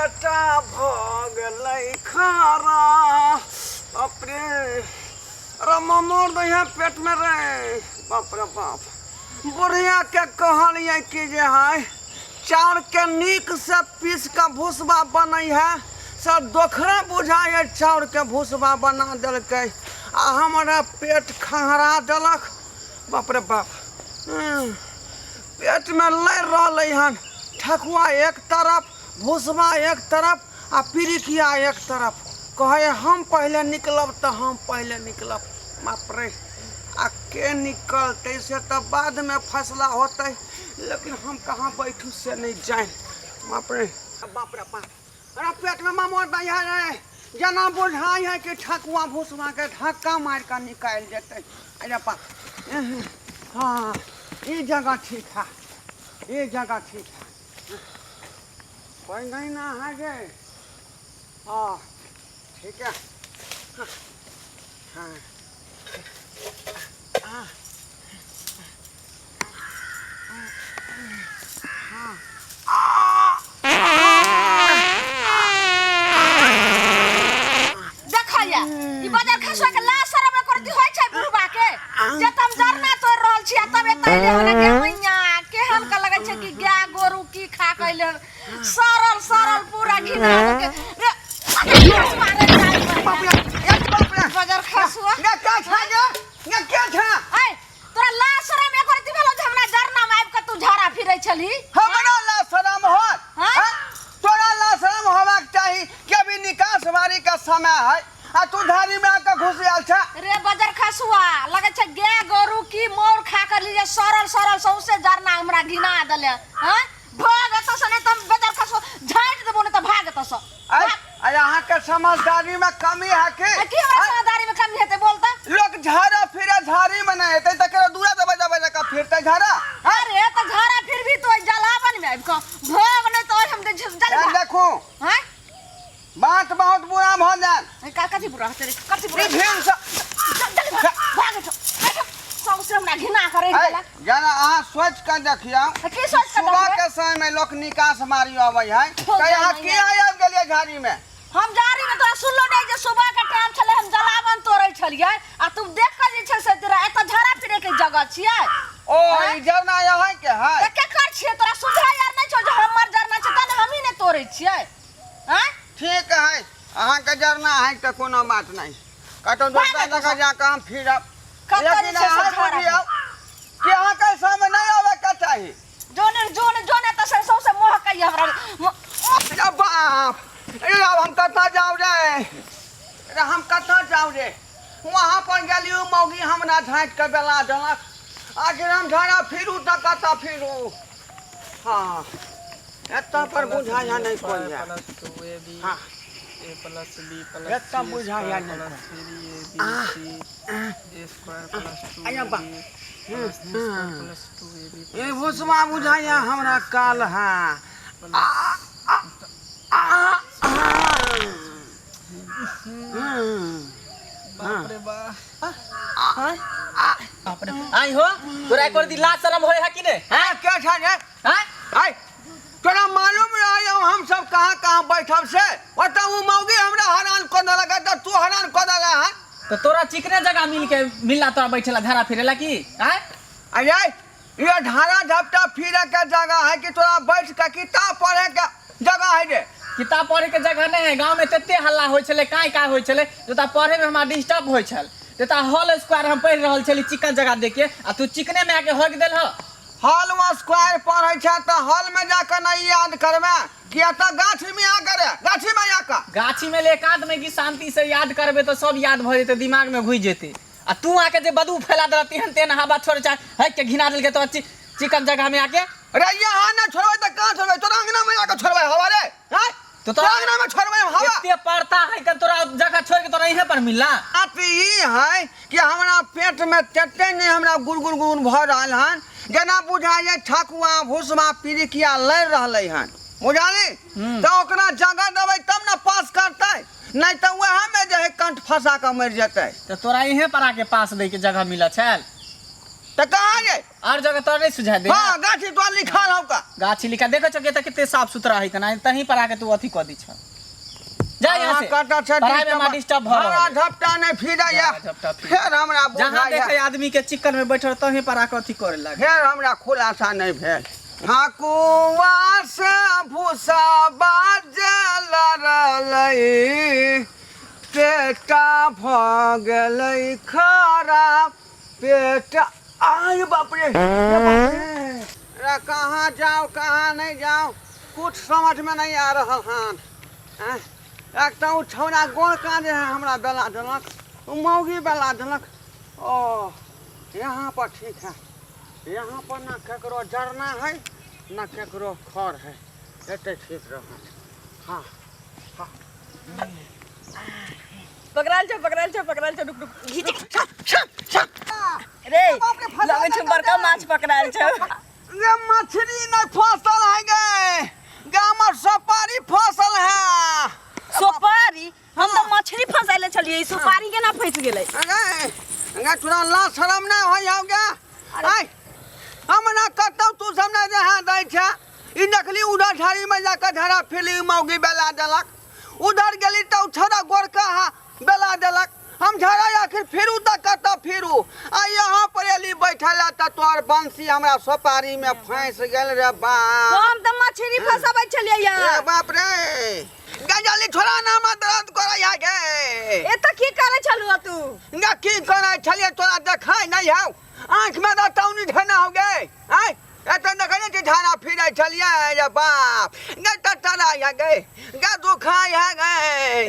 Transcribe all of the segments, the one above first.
PETA भऽ गेलै खरा बाप रे अरे ममोर दै है पेट में रे बाप रे बाप बुढ़िया के कहलियै कि जे है चाउर के नीक से पीस के भुसबा बनै है से दोखरे बुझाइ है चाउर के भुसबा बना देलकै आ हमरा पेट खहरा देलक बाप रे बाप पेटमे लड़ि रहलै हन ठकुआ एक तरफ भुसबा एक तरफ आ पिरिकिया एक तरफ कहै हम पहिले निकलब तऽ हम पहिले निकलब बाप रे आ के निकलतै से तऽ बादमे फैसला होतै लेकिन हम कहाँ बैठू से नहि जानि बाप रे बाप रे बाप अरे पेटमे मामोर दै है रे जेना बुझाइ है कि ठकुआ भुसबाके धक्का मारि कऽ निकालि देतै अरे बाप हाँ ई जगह ठीक है ई जगह ठीक है कोई नहीं ना है जे हाँ ठीक है हाँ हाँ देखैया ई बाजार खसुआ के लाज शरम करती होय छै बुढ़बा के जे तम जरना तोड़ रहल छी आ तब एतै ले होने के मैया केहन के लगै छै कि गाय गोरु की खा के अइले सड़ल सड़ल पूरा घिना के रे बाजार खसुआ रे जाय बाप रे ए बाप रे बाजार खसुआ ने क्या छा गे ने क्या छा ऐ तोरा लाज शरम एको रत्ती भेलो जे हमरा जरना में आबि के तू झाड़ा फिरै छलही हमरा ला शरम होत हाँ? हाँ? तोरा ला शरम होबाक चाही कि अभी निकास बारी का समय है आ तू धारी में आके घुस आयल छा रे बजर खसुआ लगे छै गाय गोरु की मोर खा कर लीजे सड़ल सड़ल सौंसे जरना हमरा घिना देले हैं भाग एतऽ से नहीं तऽ हम बजर खसुआ झाँटि देबो नहीं तऽ भाग एतऽ से अरे अरे अहाँके समझदारी में कमी है की आ की हमरा समझदारी में कमी हेतै बोल तऽ लोग झाड़ा फिरे झाड़ी में नहीं हेतै तऽ केकरो दूरा दबे दबे जका फिरतै झाड़ा अरे तऽ झाड़ा फिर भी तो जलावन में आबि कऽ भाग नहीं तऽ हम जल ए, देखू हैं बात बहुत बुरा भऽ जायत का कथी बुरा हेतै रे कथी बुरा ई भीड़ से चल जल्दी भाग भाग एठो एठो सौंसे हमरा घिना करे ऐ, गेला जना अहाँ सोचि कऽ देखियौ की सोच के सुबह देखबै? के समय में लोक निकास मारी अबै है हो तऽ यहाँ जाइए। की आबि गेलियै झाड़ी में हम जारी में तोरा सुनलो नहीं जे सुबह के टाइम छलै हम जलावन तोड़ै छलियै आ तू देख के जे छै से तोरा एतऽ झाड़ा फिरे के जगह छियै ओ आँय? ई जरना यहाँ के है तऽ केकर छियै तोरा सुझाय यार नहि छौ जे हमर जरना छै तहन हमही नहि तोड़ै छियै आँय ठीक है अहाँके जरना है तऽ कोनो बात नहि कतहु दोसर जगह जाकऽ हम फिरब कतऽ जे लेकिन छै से अहाँ झाड़ा बुझियौ कि अहाँके समय नहि आबैके चाही जोने जोने जोने तऽ से सौंसे मोह कहिया हमरा अरे बाप अरे अब हम कतऽ जाउ रे अरे हम कतऽ जाउ रे वहाँ पर गेलियो मौगी हमरा झाँकि कऽ बेला देलक आखिर हम झाड़ा फिरू तऽ कतऽ फिरू हाँ एतऽ पर बुझाइया नहि कोइ यऽ प्लस टू ए बी हाँ ए प्लस बी प्लस एतऽ सी बुझाइया स्क्वायर नहि प्लस कोइ three A B C A square plus two अरे ए बा B plus C square plus two A B A plus B भुसवा बुझाइया हमरा काल है आ आ आ आ बाप रे बा बाप रे आई हो तोरा एक दी लाज शरम होय है कि ने हाँ क्या छा रे हां आय तोरा मालूम रहे हम सब कहाँ कहाँ बैठब से ओतऽ ओ मौगी हमरा हरान कऽ देलक तऽ तू हरान कऽ देलक हन तो तोरा चिकने जगह मिल के मिलला तोरा बैठेला झाड़ा फिरेला की आय अरे ये ढारा झपटा फिरे के जगह है कि तोरा बैठ के किताब पढ़े के जगह है रे किताब पढ़े के जगह नहीं है गांव में तते हल्ला होइ छलै काई काई होइ छलै जे पढ़े में हमरा डिस्टर्ब होइ छल ते हॉल स्क्वायर हम पढ़ि रहल छली चिकन जगह देख के आ तू चिकने में आके हग देल ह हॉल में स्क्वायर पढ़े छै तऽ हॉल में जाके नहीं याद करबे किया तऽ गाछी में आके रे गाछी में आके गाछी में एकांत में की शांति से याद करबे तो सब याद भऽ जेतै दिमाग में घुसि जेतै आ तू आके जे बदबू फैला देलक तेहन तेहन हवा छोड़े चाहे है के घिना देलकै तो चिकन जगह में आके रे यहाँ ना छोड़बै तऽ कहाँ छोड़बै तोरा अंगना में जाके छोड़बै हवा रे हैं तो तोरा अंगना में छोड़बै हम हवा एते पड़ता है कि तोरा जगह छोड़ के तोरा इहे पर मिलला बात ई है कि हमरा पेट में तते नहि हमरा गुड़ गुड़ गुड़ भऽ रहल हन जेना बुझाइए ठकुआ भुसवा पिरिकिया लड़ि रहलै हन बुझाली तऽ ओकरा जगह देबै तब ने पास करतै नहि तऽ वएह में जे है कंठ फंसा कऽ मरि जेतै तो तोरा इहे पर आके पास दै के जगह मिलत छल तऽ कहाँ जे और जगह तोरा नहीं सुझा दे हाँ गाछी तोरा लिखल हौ का गाछी लिखा देखो छो के कते साफ सुथरा है कना तहीं पर आके तू अथी क दी छ जा यहाँ से कतऽ छै पढ़ाई में हमरा डिस्टर्ब भऽ हमरा रहल है। झपटा नहि फिरैया जा, झपटा फिर। फेर हमरा जहाँ बुझाइया देखे आदमी के चिक्कन में बैठल तहीं पर आके अथी करे लागे फेर हमरा खुलासा नहि भेल ठाकुआ से भूसा बाजल रहलै पेटा भऽ गेलै खराब पेटा आय बाप रे रे बाप रे रे कहाँ जाओ कहाँ नहीं जाओ कुछ समझ में नहीं आ रहा हन आँय, एक तऽ ओ छौड़ा गोड़ कहाँ जे है हमरा बेला देलक ओ मौगी बेला देलक ओ यहाँ पर ठीक है यहाँ पर ना केकरो जरना है ना केकरो खर है एते ठीक रहत हाँ पकड़ाल छौ पकड़ाल छौ पकड़ाल छौ रुक रुक घीच रे लगै छौ बड़का माछ पकड़ाल छौ गे मछली नहीं फसल है गे गे हमर सुपारी फसल है सुपारी हम तऽ मछली फंसैले छलियै ई सुपारी केना फंसि गेलै गे गे तोरा लाज शरम नहीं होइ हौ गे आय हमरा कतौ तू सब नहीं रहा दै छै ई देखली उधर झाड़ी में जाके झड़ा फिरली मौगी बेला देलक उधर गेली तऽ ओ छौड़ा गोरका हा बेला देलक हम झड़ा आखिर फिरू तऽ कतऽ फिरू आ यहाँ पर एली बैठल तऽ तोहर बंसी हमरा सोपारी में फंसि गेल रे बाप हम तऽ मछली फंसाबै छलियै रे यार बाप रे गजली छोड़ा ना हमरा दर्द करै है गे एतऽ की करै छलू तू गे की करै छलियै तोरा देखाय नहि हौ आँखि में रतौनी धेने हौ गे आँय एतऽ देखै नहि छी झाड़ा फिरै छलियै रे बाप गे टटरा है गे गे दुखाय है गे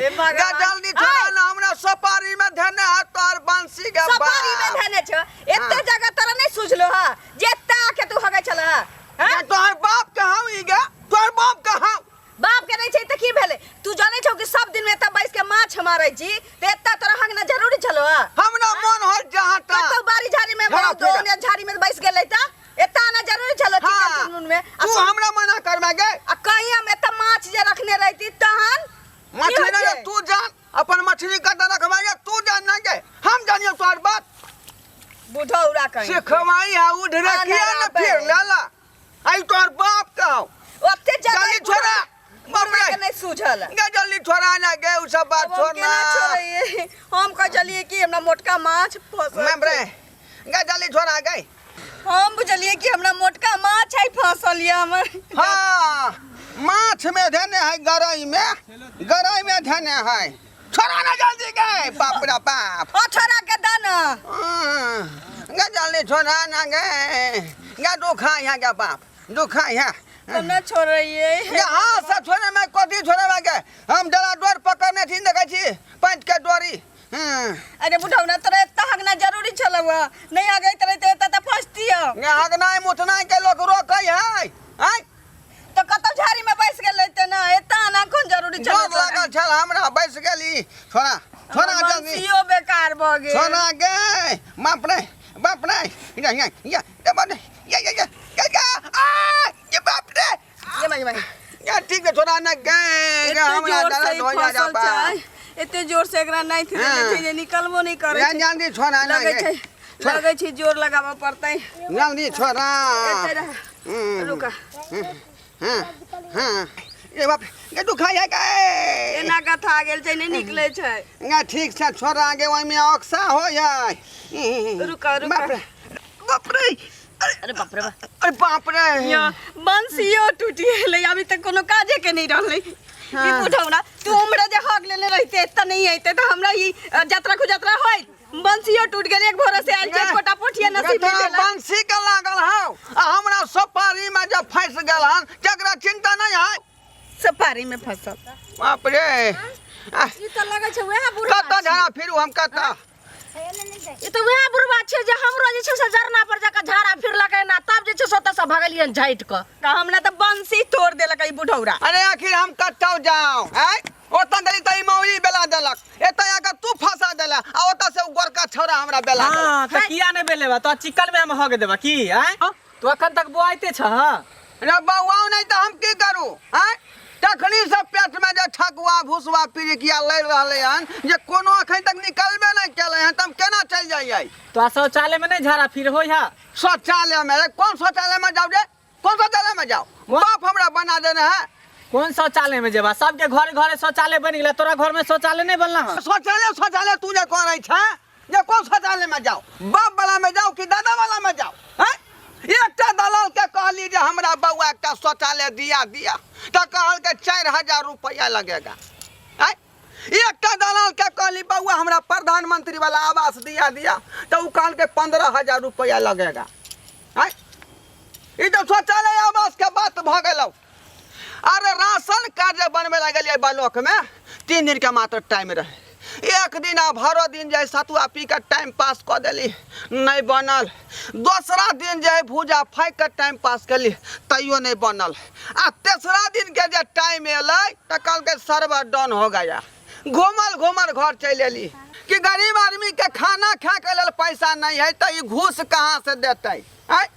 हे भगवान। गे जल्दी छोड़ा आय। ना हमरा सोपारी में धेने है तोहर बंसी गे सफारी में बाप धेने छौ एते हाँ। जगह तोरा नहीं सुझलो हा जे एते आके तू हगै छल हा गे तोहर बाप के हौ ई गे तोहर बाप के हौ बाप के नहीं छै तऽ की भेलै तू जानै छौ कि सब दिन में एतऽ बैस के माछ मारै छी तऽ एतऽ तोरा हगना जरूरी छलो हा हमरा मन होल जहाँ तहाँ कतौ बाड़ी झाड़ी में झड़ा बहुत फिरा। दोन या झाड़ी में बैस गेलै तऽ एतऽ आना जरूरी छलो चिकन हाँ। चुनमुन में आ तू हमरा मना करबे गे आ कहीं हम एतऽ माछ जे रखने रहती तहन की मछली होइ नहीं छै? तू जान अपन मछली कतऽ रखबे गे तू जान ना गे हम जानियो तोहर बात बुढ़ौरा कहीं सिखवाई है उधरे आना किया न राबै। फिर लेला आई तोहर बाप का हौ ओते जगह जल्दी छोड़ा बाप बुढ़वा रे के नहीं सूझल गे जल्दी छोड़ा ना गे उ सब बात अब हम छोड़ केना ना छोड़िए हम कह चलिए कि हमरा मोटका माछ फंसल बाप रे छै। गे जल्दी छोड़ा गे हम बुझलिए कि हमरा मोटका माछ है फंसल ये हमर हाँ माछ में धेने है गरई में गरई में धेने है छोड़ा ना जल्दी गे बाप रे बाप ओ छोड़ा के दे ना गे जल्दी छोड़ा ना गे गे दुखा है गे बाप दुखा है हम ना छोड़िए गे हाँ सब छोड़े में कथी छोड़े गे हम डरा डोर पकड़ने छी देखै छी पैंट के डोरी हम्म। अरे बुढ़ौना तोरा एत्ता हगना जरूरी छलौ नहीं हगैत रहते एत्ता तऽ फंसतियौ गे हगनाइ मुतनाइ के लोक रोकै है आँय तऽ कतौ झाड़ी में बैस गेल रहते ना एत्ता आना कोन जरूरी छलै जोर लागल छल हमरा बैस गेली छोड़ा छोड़ा जल्दी बंसियो बेकार भऽ गेल छोड़ा गे बाप रे बाप रे या या या या बाप रे या या या या या आ ये बाप रे ये माई माई या ठीक है छोड़ा ना गे गे एते हमरा जोर से दर्द ई हो जा फसल बा छै एते जोर से एकरा नहीं थे हाँ। छै जे निकलबो नहीं करै या छै जल्दी छोड़ा ना लगै गे छै लगै छै जोर लगाबऽ पड़तै जल्दी छोड़ा एते रह हम्म, रुका हाँ हाँ ये बाप रे, ये दुखाई है गे एना कथा गेल छै नहीं निकलै छै ना ठीक से छोड़ा गे ओहिमे अक्सा हो जाय रुका, रुका। बाप रे बाप रे अरे अरे बाप रे बाप अरे बाप रे या बंसियो टूटि गेलै अभी तक कोनो काजे के नहीं रहलै ई बुढ़ौना तू उम्र जे हक लेने रहिते तऽ नहीं अइते तऽ हमरा ई जतरा खुजतरा होइत बंसियो टूट गेल एक भरोसे आयल छै एकोटा पोठिया नसीब नहि तोरा भेलै बंसी के लागल हौ आ हमरा सोपारी में जब फंस गेल हन तकरा चिंता नहीं है सफारी में फसल बाप रे आह, ई तऽ लगै छै वएह बुढ़वा कतऽ झाड़ा फिरू हम कतऽ ई तऽ वएह बुढ़वा छै जे हमरो जे छै से जरना पर जाके झाड़ा फिरलकै ना तब जे छै से ओतऽ से भगलियन झाटि कऽ तऽ हमरा तऽ बंसी तोड़ देलक ई बुढ़ौरा अरे आखिर हम कतौ जाऊं आय ओतऽ गेली तऽ ई मौली बेला देलक एतऽ आके तू फंसा देला आ ओतऽ से उ गोरका छौड़ा हमरा बेला देलक हाँ तऽ किया नहि बेलेबा तो चिकन में हम हग देबा की आय तू अखन तक बोआइते छह रे बौआउ नहि तऽ हम की करू आय तखनी से पेट में जे ठकुआ भुसवा पिरिकिया लड़ि रहलै हन जे कोनो अखन तक निकलबे नहि केलै हन, तऽ हम केना चलि जइयै? तो शौचालय में नहीं झाड़ा फिर होय है? शौचालय में? अरे कोन शौचालय में जाउ रे, कोन शौचालय में जाउ? बाप हमरा बना देने है। कोन शौचालय में जेबा? सबके घरे घरे शौचालय बनि गेलै, तोरा घर में शौचालय नहीं बनला हन? शौचालय शौचालय तू जे करै छै जे कोन शौचालय में जाओ, बाप वाला में जाओ कि दादा वाला में जाओ? हैं? एकटा दलाल के कहली जे हमरा बउआ एकटा शौचालय दिया दिया, तऽ कहलकै 4000 रुपया लगेगा। हैं? एकटा दलाल के कहली बउआ हमरा प्रधानमंत्री वाला आवास दिया दिया, तऽ ओ कहलकै 15,000 रुपया लगेगा। हैं? ई तऽ शौचालय आवास के बात भऽ गेलौ। अरे राशन कार्ड जे बनबै लए गेलियै ब्लॉक में, 3 दिन के मात्र टाइम रहे। एक दिन आ भरो दिन जे सतुआ पी के टाइम पास कऽ देली, नहि बनल। दोसरा दिन जे भूजा फाँकि के टाइम पास केली, तैयो नहि बनल। आ तेसरा दिन के जे टाइम एलै तऽ कहलकै सर्वर डाउन हो गया। घूमल घूमल घर चलि एली कि गरीब आदमी के खाना खाए के लेल पैसा नहीं है तऽ ई घूस कहाँ से देतै? आँय,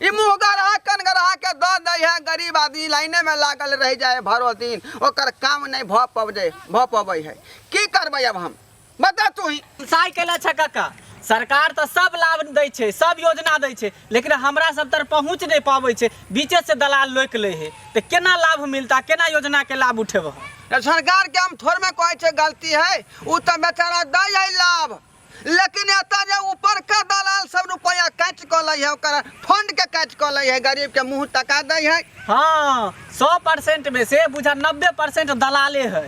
ई मुँह गरहा कन गरहा के दऽ दै है, गरीब आदमी लाइने में लागल रहि जाए है भरो दिन, ओकर काम नहीं भऽ पबै भऽ पबै है। की करबै अब हम, बता तू ही। साइ केला छै काका, सरकार तऽ सब लाभ दै छै, सब योजना दै छै, लेकिन हमरा सब तर पहुँच नहि पाबै छै, बीचे से दलाल लोकि लै है, तऽ केना लाभ मिलता, केना योजना के लाभ उठेबह? सरकार के हम थोड़े कहै छै गलती है, ओ तऽ बेचारा दै है लाभ, लेकिन एतऽ जे ऊपर के दलाल सब रुपया काटि कऽ लै है, ओकर फंड के काटि कऽ लै है, गरीब के मुँह तका दै है। हाँ, 100% में से बुझा 90% दलाले है,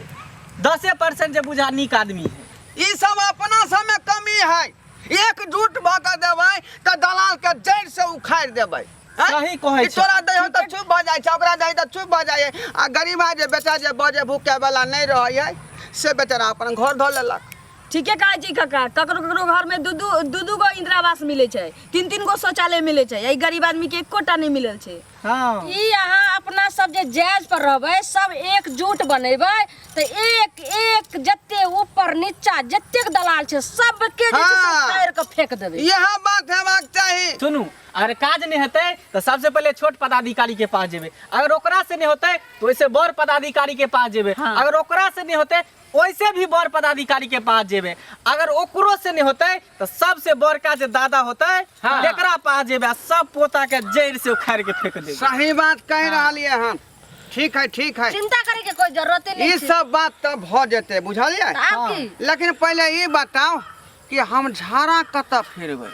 10% जे बुझा नीक आदमी है। ई सब अपना सब में कमी है, एकजुट भऽ कऽ देबै तऽ दलाल के जड़ि से उखाड़ि देबै। सही कहै ई छै। तोरा दै हो तऽ चुप भऽ जाइ छै, ओकरा दै तऽ चुप भऽ जाइ है। आ गरीबा जे बेटा जे बजे भूखे वाला नहि रहै है से बेचारा अपन घर धऽ लेलक। ठीके कहै छी काका, ककरो ककरो घर में दू दू दू दू गो इंदिरा आवास मिलै छै, तीन तीन गो शौचालय मिलै छै, एहि गरीब आदमी के एकोटा नहि मिलल छै। हाँ। ई अहाँ अपना सब जे जायज पर रहबै, सब एकजुट बनेबै तऽ एक एक जते ऊपर नीचा जतेक दलाल छै सबके जे छै से हाँ। उखाड़ि कऽ फेंक देबै। इएह बात हेबाक चाही। सुनू, अगर काज नहीं हेतै तऽ सबसे पहिले छोट पदाधिकारी के पास जेबै, अगर ओकरा से नहीं होतै तो ओइसे बड़ पदाधिकारी के पास जेबै, हाँ। अगर ओकरा से नहीं होतै ओइसे भी बड़ पदाधिकारी के पास जेबै, अगर ओकरो से नहीं होतै तऽ सबसे बड़का जे दादा होतै हाँ। तेकरा पास जेबै आ सब पोता के जड़ि से उखाड़ि के फेंक देबै। सही बात कहि रहलियै हन। ठीक है, ठीक है, चिंता करे के कोई जरूरत नहीं। ई सब बात तऽ भऽ जेतै, बुझलियै? तऽ आब की? लेकिन पहिले ई बताउ कि हम झाड़ा कतऽ फिरबै?